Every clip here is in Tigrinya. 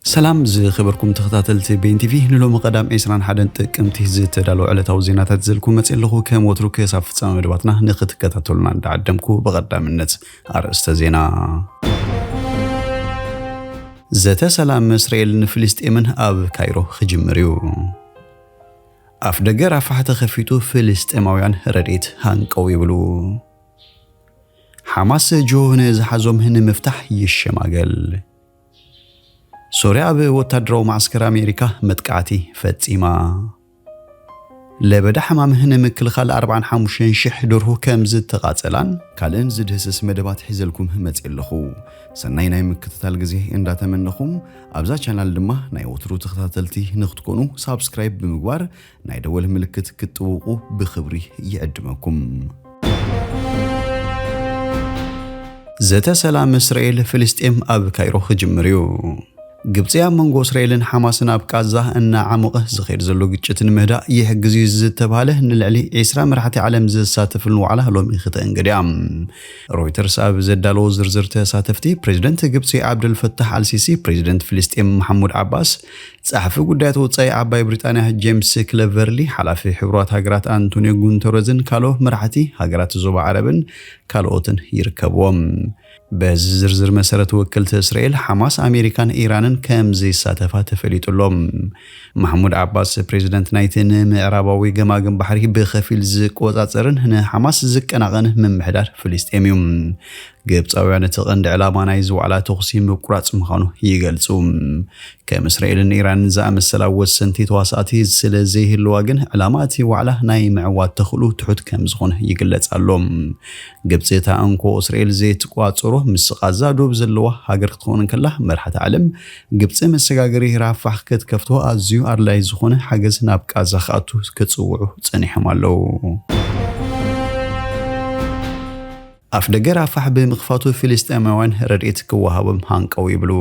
ሰላም ዝኸበርኩም ተኸታተልቲ ቤን ቲቪ፣ ንሎሚ ቀዳም ዕስራን ሓደን ጥቅምቲ ዝተዳለወ ዕለታዊ ዜናታት ዘልኩም መፅእ ኣለኹ። ከም ወትሩ ክሳብ ፍጻመ መደባትና ንክትከታተሉና እንዳዓደምኩ፣ ብቐዳምነት ኣርእስተ ዜና። ዘተ ሰላም እስራኤልን ፍልስጤምን ኣብ ካይሮ ክጅምር እዩ። ኣፍ ደገ ራፋሕ ተኸፊቱ፣ ፍልስጤማውያን ረድኤት ሃንቀው ይብሉ። ሓማስ ጆሆ ንዝሓዞም ንምፍታሕ ይሸማገል። ሶርያ ኣብ ወታደራዊ ማዕስከር ኣሜሪካ መጥቃዕቲ ፈጺማ። ለበዳ ሕማም ንምክልኻል ኣርባዓን ሓሙሽተን ሽሕ ደርሁ ከም ዝተቓጸላን ካልእን ዝድህስስ መደባት ሒዘልኩም መጽእ ኣለኹ። ሰናይ ናይ ምክትታል ግዜ እንዳተመነኹም፣ ኣብዛ ቻናል ድማ ናይ ወትሩ ተኸታተልቲ ንክትኮኑ ሳብስክራይብ ብምግባር ናይ ደወል ምልክት ክትጥውቑ ብኽብሪ ይዕድመኩም። ዘተ ሰላም እስራኤል ፍልስጤም ኣብ ካይሮ ክጅምር እዩ። ግብጺ ኣብ መንጎ እስራኤልን ሓማስን ኣብ ቃዛ እናዓሞቐ ዝኸይድ ዘሎ ግጭት ንምህዳእ ይሕግዝ እዩ ዝተባህለ ንልዕሊ ዕስራ መራሕቲ ዓለም ዘሳተፍን ዋዕላ ሎሚ ክተእንግድ እያ። ሮይተርስ ኣብ ዘዳለዎ ዝርዝር ተሳተፍቲ፣ ፕሬዚደንት ግብጺ ዓብደልፈታሕ ኣልሲሲ፣ ፕሬዚደንት ፍልስጤም መሓሙድ ዓባስ፣ ጸሓፊ ጉዳያት ወጻኢ ዓባይ ብሪጣንያ ጄምስ ክለቨርሊ፣ ሓላፊ ሕቡራት ሃገራት ኣንቶኒዮ ጉንተረዝን ካልኦት መራሕቲ ሃገራት ዞባ ዓረብን ካልኦትን ይርከብዎም። በዚ ዝርዝር መሰረት፣ ወከልቲ እስራኤል፣ ሓማስ፣ ኣሜሪካን ኢራንን ከም ዘይሳተፋ ተፈሊጡ ኣሎ። ማሕሙድ ዓባስ፣ ፕሬዚደንት ናይቲ ንምዕራባዊ ገማግም ባሕሪ ብኸፊል ዝቆጻጸርን ንሓማስ ዝቀናቐን ምምሕዳር ፍልስጤም እዩ። ግብጻውያን እቲ ቀንዲ ዕላማ ናይዚ ዋዕላ ተኹሲ ምቁራጽ ምዃኑ ይገልጹ። ከም እስራኤልን ኢራንን ዝኣመሰላ ወሰንቲ ተዋሳእቲ ስለ ዘይህልዋ ግን፣ ዕላማ እቲ ዋዕላ ናይ ምዕዋት ተኽእሎ ትሑት ከም ዝኾነ ይግለጽ ኣሎ። ግብጺ፣ እታ እንኮ እስራኤል ዘይትቋጽሮ፣ ምስ ቃዛ ዶብ ዘለዋ ሃገር ክትኸውን እንከላ፣ መራሕቲ ዓለም ግብጺ መሰጋገሪ ራፋሕ ክትከፍቶ ኣዝዩ ኣድላዪ ዝኾነ ሓገዝ ናብ ቃዛ ክኣቱ ክጽውዑ ጸኒሖም ኣለዉ። ኣፍ ደገ ራፋሕ ብምኽፋቱ፣ ፍልስጤማውያን ረድኤት ክወሃቦም ሃንቀው ይብሉ።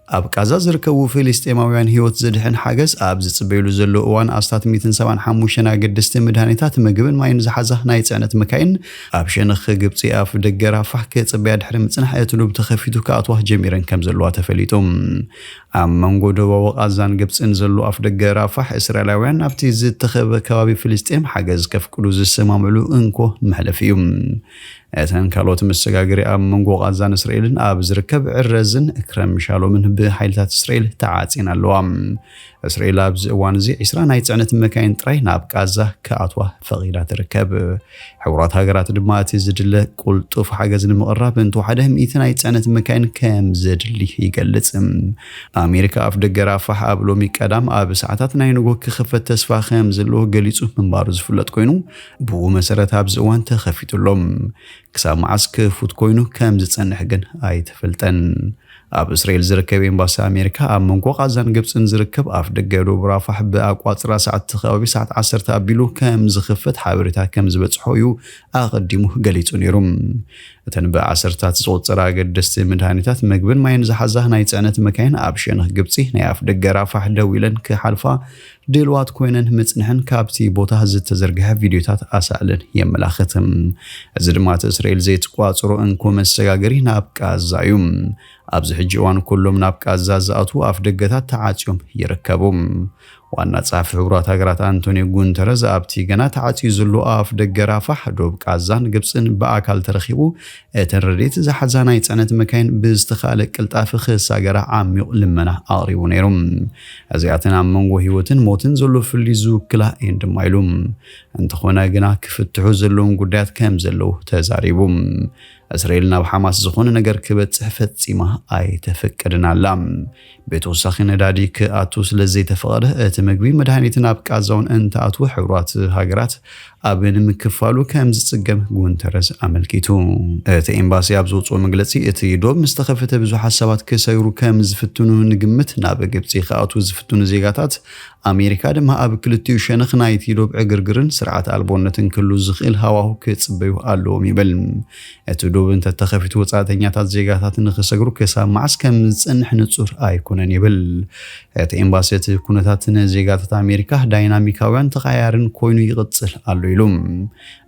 ኣብ ቃዛ ዝርከቡ ፍልስጤማውያን ህይወት ዝድሕን ሓገዝ ኣብ ዝጽበዩሉ ዘሎ እዋን፣ ኣስታት ሚእትን ሰብዓን ሓሙሽተን ኣገደስቲ መድሃኒታት፣ ምግብን ማይን ዝሓዛ ናይ ጽዕነት መካይን ኣብ ሸነኽ ግብጺ ኣፍ ደገ ራፋሕ ክጽበያ ድሕሪ ምጽናሕ፣ እቲ ዶብ ተኸፊቱ ክኣትዋ ጀሚረን ከም ዘለዋ ተፈሊጡ። ኣብ መንጎ ደቡባዊ ቃዛን ግብጽን ዘሎ ኣፍ ደገ ራፋሕ፣ እስራኤላውያን ናብቲ ዝተኸበበ ከባቢ ፍልስጤም ሓገዝ ከፍቅዱ ዝሰማምዕሉ እንኮ መሕለፊ እዩ። እተን ካልኦት መሰጋገሪ ኣብ መንጎ ቃዛን እስራኤልን ኣብ ዝርከብ ዕረዝን ክረም ሻሎምን ብሓይልታት እስራኤል ተዓጽየን ኣለዋ። እስራኤል ኣብዚ እዋን እዚ ዕስራ ናይ ጽዕነት መካይን ጥራይ ናብ ቃዛ ክኣትዋ ፈቒዳ ትርከብ። ሕቡራት ሃገራት ድማ እቲ ዝድለ ቁልጡፍ ሓገዝ ንምቕራብ እንተወሓደ ሚእቲ ናይ ጽዕነት መካይን ከም ዘድሊ ይገልጽ። ኣሜሪካ ኣፍ ደገ ራፋሕ ኣብ ሎሚ ቀዳም ኣብ ሰዓታት ናይ ንጎ ክኽፈት ተስፋ ከም ዘለዎ ገሊጹ ምንባሩ ዝፍለጥ ኮይኑ፣ ብኡ መሰረት ኣብዚ እዋን ተኸፊቱ ኣሎ። ክሳብ መዓስ ክፉት ኮይኑ ከም ዝጸንሕ ግን ኣይተፈልጠን። ኣብ እስራኤል ዝርከብ ኤምባሲ ኣሜሪካ፣ ኣብ መንጎ ቃዛን ግብጽን ዝርከብ ኣፍ ደገ ዶብ ራፋሕ ብኣቋጽራ ሰዓት ከባቢ ሰዓት ዓሰርተ ኣቢሉ ከም ዝኽፈት ሓበሬታ ከም ዝበጽሖ እዩ ኣቐዲሙ ገሊጹ ነይሩ። እተን ብዓሰርታት ዝቑጸራ ኣገደስቲ መድሃኒታት፣ ምግብን ማይን ዝሓዛ ናይ ጽዕነት መካይን ኣብ ሸነኽ ግብጺ ናይ ኣፍ ደገ ራፋሕ ደው ኢለን ክሓልፋ ድልዋት ኮይነን ምጽንሐን ካብቲ ቦታ ዝተዘርግሐ ቪድዮታት ኣሳእለን የመላኽት። እዚ ድማ እቲ እስራኤል ዘይትቋጽሮ እንኮ መሰጋገሪ ናብ ቃዛ እዩ። ኣብዚ ሕጂ እዋን ኩሎም ናብ ቃዛ ዝኣትዉ ኣፍ ደገታት ተዓጽዮም ይርከቡ። ዋና ጸሓፊ ሕቡራት ሃገራት ኣንቶኒዮ ጉንተረዝ ኣብቲ ገና ተዓጽዩ ዘሎ ኣፍ ደገ ራፋሕ ዶብ ቃዛን ግብጽን ብኣካል ተረኺቡ፣ እተን ረድኤት ዝሓዛ ናይ ጽዕነት መካይን ብዝተኻእለ ቅልጣፈ ክሳገራ ዓሚቕ ልመና ኣቕሪቡ ነይሩ። እዚኣተን ኣብ መንጎ ህይወትን ሞትን ዘሎ ፍልልይ ዝውክላ እየን ድማ ኢሉ። እንተኾነ ግና ክፍትሑ ዘለዎም ጉዳያት ከም ዘለዉ ተዛሪቡ። እስራኤል ናብ ሓማስ ዝኾነ ነገር ክበጽሕ ፈጺማ ኣይተፈቅድን ኣላ። ብተወሳኺ ነዳዲ ክኣቱ ስለ ዘይተፈቐደ፣ እቲ ምግቢ መድሃኒትን ኣብ ቃዛውን እንተኣትወ ሕቡራት ሃገራት ኣብ ንምክፋሉ ከም ዝጽገም ጉንተረዝ ኣመልኪቱ። እቲ ኤምባሲ ኣብ ዘውጽኦ መግለጺ፣ እቲ ዶብ ምስ ተኸፈተ ብዙሓት ሰባት ክሰግሩ ከም ዝፍትኑ ንግምት፣ ናብ ግብጺ ክኣትዉ ዝፍትኑ ዜጋታት ኣሜሪካ ድማ ኣብ ክልቲኡ ሸነኽ ናይቲ ዶብ ዕግርግርን ስርዓት ኣልቦነትን ክህሉ ዝኽእል ሃዋሁ ክጽበዩ ኣለዎም ይብል። እቲ ዶብ እንተተኸፊቱ፣ ወጻእተኛታት ዜጋታት ንኽሰግሩ ክሳብ መዓስ ከም ዝጸንሕ ንጹር ኣይኮነን ይብል። እቲ ኤምባሲ፣ እቲ ኩነታት ንዜጋታት ኣሜሪካ ዳይናሚካውያን ተቐያያርን ኮይኑ ይቕጽል ኣሎ ኢሉ።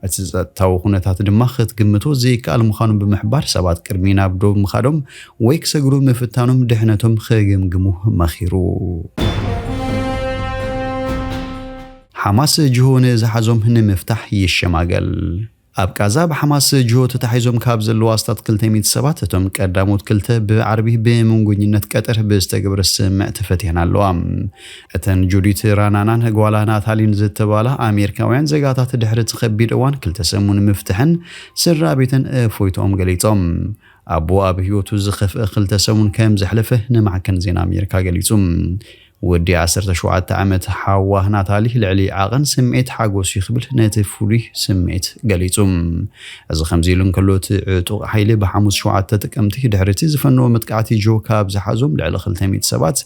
እቲ ጸጥታዊ ኩነታት ድማ ክትግምቶ ዘይከኣል ምዃኑ ብምሕባር፣ ሰባት ቅድሚ ናብ ዶብ ምኻዶም ወይ ክሰግሩ ምፍታኖም ድሕነቶም ክግምግሙ መኺሩ። ሓማስ ጅሆ ንዝሓዞም ንምፍታሕ ይሸማገል። ኣብ ቃዛ ብሓማስ ጅሆ ተታሒዞም ካብ ዘለዉ ኣስታት ክልተ ሚእቲ ሰባት፣ እቶም ቀዳሞት ክልተ ብዓርቢ ብመንጎኝነት ቀጠር ብዝተገብረ ስምምዕ ተፈቲሐን ኣለዋ። እተን ጁዲት ራናናን ጓላ ናታሊን ዝተባላ ኣሜሪካውያን ዜጋታት፣ ድሕሪ እቲ ከቢድ እዋን ክልተ ሰሙን ምፍትሕን ስድራ ቤተን እፎይትኦም ገሊጾም። ኣቦ ኣብ ህይወቱ ዝኸፍአ ክልተ ሰሙን ከም ዘሕለፈ ንማዕከን ዜና ኣሜሪካ ገሊጹ። ወዲ ዓሰርተ ሸውዓተ ዓመት ሓዋ ናታሊ ልዕሊ ዓቐን ስምዒት ሓጎስ እዩ ክብል ነቲ ፍሉይ ስምዒት ገሊጹ። እዚ ከምዚ ኢሉ እንከሎ፣ እቲ ዕጡቕ ሓይሊ ብሓሙስ ሸውዓተ ጥቅምቲ ድሕሪ እቲ ዝፈነዎ መጥቃዕቲ ጆ ካብ ዝሓዞም ልዕሊ ክልተ ሚእቲ ሰባት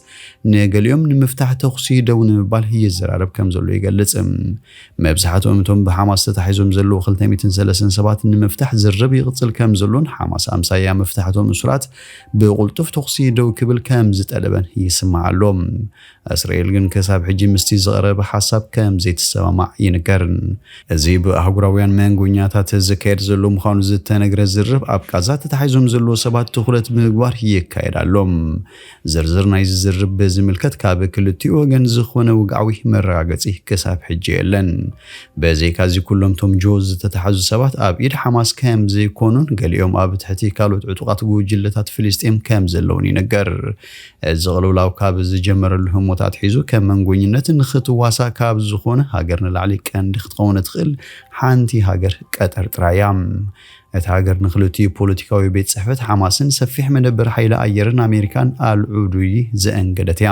ንገሊኦም ንምፍታሕ ተኹሲ ደው ንምባል ይዘራረብ ከም ዘሎ ይገልጽ። መብዛሕትኦም እቶም ብሓማስ ተታሒዞም ዘለዉ ክልተ ሚእትን ሰለስተን ሰባት ንምፍታሕ ዝርርብ ይቕጽል ከም ዘሎን ሓማስ ኣምሳያ ምፍታሕቶም እሱራት ብቕልጡፍ ተኹሲ ደው ክብል ከም ዝጠለበን ይስማዕ ኣሎ። እስራኤል ግን ክሳብ ሕጂ ምስቲ ዝቐረበ ሓሳብ ከም ዘይትሰማማዕ ይንገር። እዚ ብኣህጉራውያን መንጎኛታት ዝካየድ ዘሎ ምዃኑ ዝተነግረ ዝርርብ፣ ኣብ ቃዛ ተታሒዞም ዘለዉ ሰባት ትኹረት ምግባር ይካየድ ኣሎ። ዝርዝር ናይዚ ዝርርብ ብዝምልከት ካብ ክልቲኡ ወገን ዝኾነ ውግዓዊ መረጋገጺ ክሳብ ሕጂ የለን። ብዘይካዚ፣ ኩሎም ቶም ጆ ዝተታሕዙ ሰባት ኣብ ኢድ ሓማስ ከም ዘይኮኑን ገሊኦም ኣብ ትሕቲ ካልኦት ዕጡቓት ጉጅለታት ፍልስጤም ከም ዘለውን ይንገር። እዚ ቅልውላው ካብ ዝጀመረሉ ህሞት ኣትሒዙ፣ ከም መንጎኝነት ንኽትዋሳእ ካብ ዝኾነ ሃገር ንላዕሊ ቀንዲ ክትኸውን እትኽእል ሓንቲ ሃገር ቀጠር ጥራይ እያ። እታ ሃገር ንክልቲኡ ፖለቲካዊ ቤት ጽሕፈት ሓማስን ሰፊሕ መደበር ሓይሊ ኣየርን ኣሜሪካን ኣልዑዱይ ዘአንገደት እያ።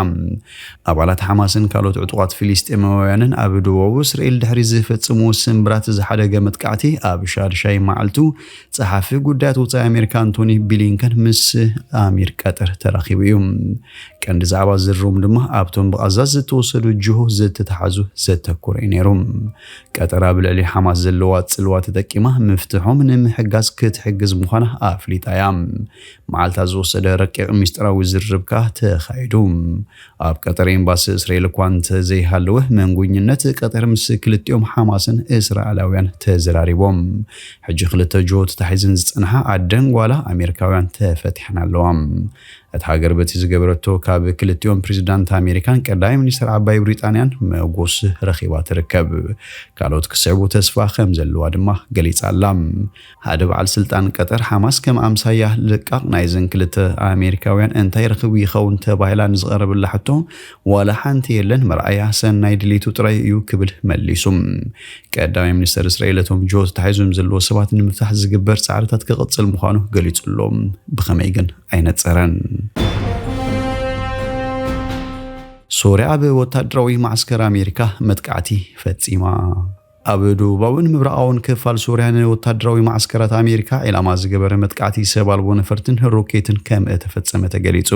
ኣባላት ሓማስን ካልኦት ዕጡቓት ፍልስጤማውያንን ኣብ ደቡባዊ እስራኤል ድሕሪ ዝፈጽምዎ ስምብራት ዝሓደገ መጥቃዕቲ፣ ኣብ ሻድሻይ መዓልቱ ጸሓፊ ጉዳያት ወጻኢ ኣሜሪካ ኣንቶኒ ብሊንከን ምስ ኣሚር ቀጠር ተራኺቡ እዩ። ቀንዲ ዛዕባ ዝርርቦም ድማ ኣብቶም ብቓዛ ዝተወሰዱ ጅሆ ዝተታሕዙ ዘተኮረ እዩ ነይሩ። ቀጠር ኣብ ልዕሊ ሓማስ ዘለዋ ጽልዋ ተጠቂማ ምፍትሖም ንምሕጋዝ ክትሕግዝ ምዃና ኣፍሊጣ እያ። መዓልታት ዝወሰደ ረቂቕ ሚስጥራዊ ዝርርብ ከኣ ተኻይዱ። ኣብ ቀጠር ኤምባሲ እስራኤል እኳ እንተዘይሃለወ፣ መንጎኝነት ቀጠር ምስ ክልቲኦም ሓማስን እስራኤላውያን ተዘራሪቦም። ሕጂ ክልተ ጅሆ ተታሒዘን ዝጸንሓ ኣደን ጓላ ኣሜሪካውያን ተፈቲሐን ኣለዋ። እታ ሃገር በቲ ዝገበረቶ፣ ካብ ክልቲኦም ፕሬዚዳንት ኣሜሪካን ቀዳማይ ሚኒስትር ዓባይ ብሪጣንያን መጎስ ረኺባ ትርከብ። ካልኦት ክስዕቡ ተስፋ ከም ዘለዋ ድማ ገሊጻ ኣላ። ሓደ በዓል ስልጣን ቀጠር፣ ሓማስ ከም ኣምሳያ ልቃቕ ናይዘን ክልተ ኣሜሪካውያን እንታይ ረኺቡ ይኸውን ተባሂላ ንዝቐረበላ ሕቶ፣ ዋላ ሓንቲ የለን፣ መርኣያ ሰናይ ድሌቱ ጥራይ እዩ ክብል መሊሱ። ቀዳማይ ሚኒስተር እስራኤል፣ እቶም ጅሆ ተታሒዞም ዘለዉ ሰባት ንምፍታሕ ዝግበር ጻዕርታት ክቕጽል ምዃኑ ገሊጹ ኣሎ። ብኸመይ ግን ኣይነጸረን። ሶርያ ኣብ ወታደራዊ ማዕስከር ኣሜሪካ መጥቃዕቲ ፈጺማ። ኣብ ደቡባውን ምብራቓውን ክፋል ሶርያ ንወታደራዊ ማዕስከራት ኣሜሪካ ዒላማ ዝገበረ መጥቃዕቲ ሰብ ኣልቦ ነፈርትን ሮኬትን ከም እተፈጸመ ተገሊጹ።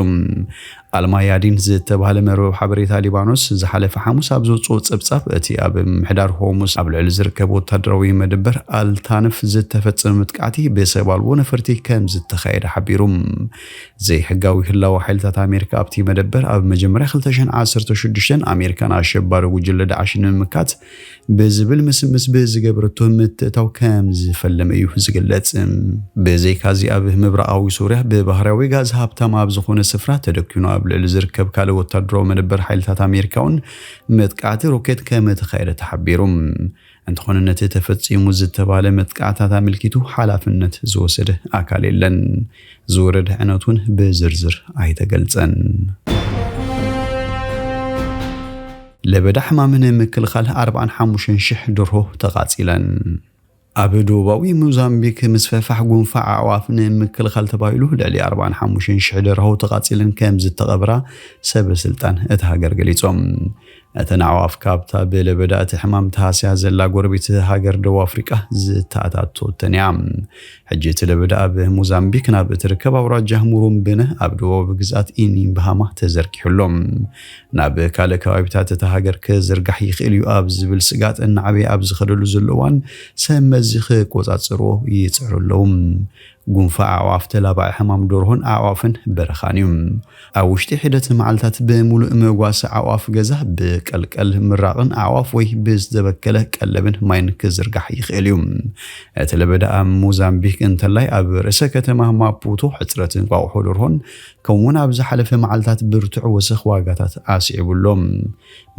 ኣልማያዲን ዝተባህለ መርበብ ሓበሬታ ሊባኖስ ዝሓለፈ ሓሙስ ኣብ ዘውጽኦ ጸብጻብ፣ እቲ ኣብ ምሕዳር ሆርሙዝ ኣብ ልዕሊ ዝርከብ ወታደራዊ መደበር ኣልታንፍ ዝተፈጸመ መጥቃዕቲ ብሰብ ኣልቦ ነፈርቲ ከም ዝተኻየደ ሓቢሩ። ዘይሕጋዊ ህላወ ሓይልታት ኣሜሪካ ኣብቲ መደበር ኣብ መጀመርያ ክልተ ሽሕን ዓሰርተ ሽዱሽተን ኣሜሪካን ኣሸባሪ ጉጅለ ዳዕሽ ንምምካት ብዝብል ምስምስ ብዝገበረቶ ምትእታው ከም ዝፈለመ እዩ ዝግለጽ። ብዘይካዚ፣ ኣብ ምብራቓዊ ሶርያ ብባህርያዊ ጋዝ ሃብታም ኣብ ዝኾነ ስፍራ ተደኪኑ ኣብ ልዕሊ ዝርከብ ካልእ ወታደራዊ መደበር ሓይልታት ኣሜሪካ እውን መጥቃዕቲ ሮኬት ከም እተኻየደ ተሓቢሩ። እንተኾነ፣ ነቲ ተፈጺሙ ዝተባህለ መጥቃዕታት ኣመልኪቱ ሓላፍነት ዝወሰደ ኣካል የለን። ዝወረደ ዕንወት እውን ብዝርዝር ኣይተገልጸን። ለበዳ ሕማም ንምክልኻል ኣርባዓን ሓሙሽተን ሽሕ ደርሆ ተቓጺለን። ኣብ ደቡባዊ ሞዛምቢክ ምስፍሕፋሕ ጉንፋዕ ኣዕዋፍ ንምክልኻል ተባሂሉ ልዕሊ ኣርባዓን ሓሙሽተን ሽሕ ደርሆ ተቓጺለን ከም ዝተቐብራ ሰበ ስልጣን እታ ሃገር ገሊጾም። እተን ኣዕዋፍ ካብታ ብለበዳ እቲ ሕማም ተሃስያ ዘላ ጎረቤት ሃገር ደቡብ ኣፍሪቃ ዝተኣታተወተን እያ። ሕጂ እቲ ለበዳ ኣብ ሞዛምቢክ ናብ እትርከብ ኣውራጃ ሙሩምብነ ኣብ ደቡባዊ ግዝኣት ኢኒምባሃማ ተዘርጊሑ ኣሎ። ናብ ካልእ ከባቢታት እታ ሃገር ክዝርጋሕ ይኽእል እዩ ኣብ ዝብል ስግኣት እናዓበየ ኣብ ዝኸደሉ ዘሎ እዋን፣ ሰብ መዚ ክቆጻጸርዎ ይጽዕሩ ኣለዉ። ጉንፋዕ ኣዕዋፍ ተላባዒ ሕማም ደርሆን ኣዕዋፍን በረኻን እዩ። ኣብ ውሽጢ ሒደት መዓልታት ብምሉእ መጓሰ ኣዕዋፍ ገዛ ብቀልቀል ምራቕን ኣዕዋፍ ወይ ብዝተበከለ ቀለብን ማይን ክዝርጋሕ ይኽእል እዩ። እቲ ለበዳ ኣብ ሞዛምቢክ እንተላይ ኣብ ርእሰ ከተማ ማፑቶ ሕፅረት እንቋቑሖ ደርሆን ከምኡውን ኣብ ዝሓለፈ መዓልታት ብርቱዕ ወሰኽ ዋጋታት ኣስዒቡ ኣሎ።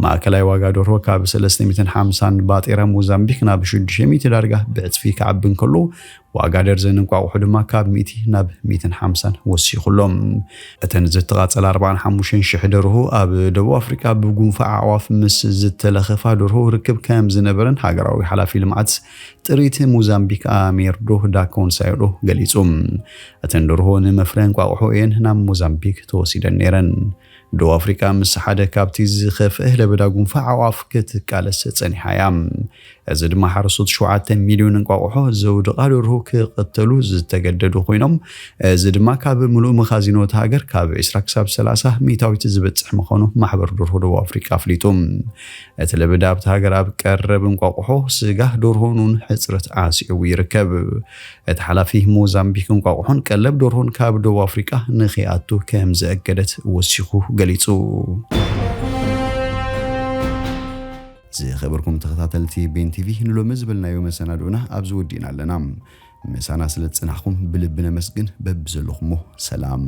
ማእከላይ ዋጋ ደርሆ ካብ ሰለስተ ሚእትን ሓምሳን ባጤራ ሞዛምቢክ ናብ ሽዱሽተ ሚእቲ ዳርጋ ብዕፅፊ ክዓቢ እንከሎ ዋጋ ደርዘን እንቋቑሑ ድማ ካብ ሚእቲ ናብ ሚእትን ሓምሳን ወሲኹ ኣሎ። እተን ዝተቓጸላ ኣርባዓን ሓሙሽተን ሽሕ ደርሆ ኣብ ደቡብ ኣፍሪቃ ብጉንፋዕ ኣዕዋፍ ምስ ዝተለኸፋ ደርሆ ርክብ ከም ዝነበረን ሃገራዊ ሓላፊ ልምዓት ጥሪት ሞዛምቢክ ኣሜርዶ ዳኮንሳይዶ ገሊጹ። እተን ደርሆ ንመፍረ እንቋቑሖ እየን ናብ ሞዛምቢክ ተወሲደን ነይረን። ደቡብ ኣፍሪቃ ምስ ሓደ ካብቲ ዝኸፍአ ለበዳ ጉንፋዕ ኣዕዋፍ ክትቃለስ ጸኒሓ እያ። እዚ ድማ ሓረስቶት ሸውዓተ ሚልዮን እንቋቑሖ ዘውድቓ ደርሆ ክቕተሉ ዝተገደዱ ኮይኖም፣ እዚ ድማ ካብ ምሉእ መኻዚኖ እቲ ሃገር ካብ ዕስራ ክሳብ ሰላሳ ሚእታዊት ዝበጽሕ ምዃኑ ማሕበር ደርሆ ደቡብ ኣፍሪቃ ኣፍሊጡ። እቲ ለበዳ ኣብቲ ሃገር ኣብ ቀረብ እንቋቑሖ፣ ስጋ ደርሆን እውን ሕጽረት ኣስዒቡ ይርከብ። እቲ ሓላፊ ሞዛምቢክ እንቋቑሖን ቀለብ ደርሆን ካብ ደቡብ ኣፍሪቃ ንኸይኣቱ ከም ዘእገደት ወሲኹ ገሊጹ። ዝኸበርኩም ተኸታተልቲ ቤን ቲቪ፣ ንሎሚ ዝበልናዮ መሰናድኦና ኣብዚ ወዲእና ኣለና። ምሳና ስለ ዝጽናሕኩም ብልቢ ነመስግን። በብዘለኹሞ ሰላም።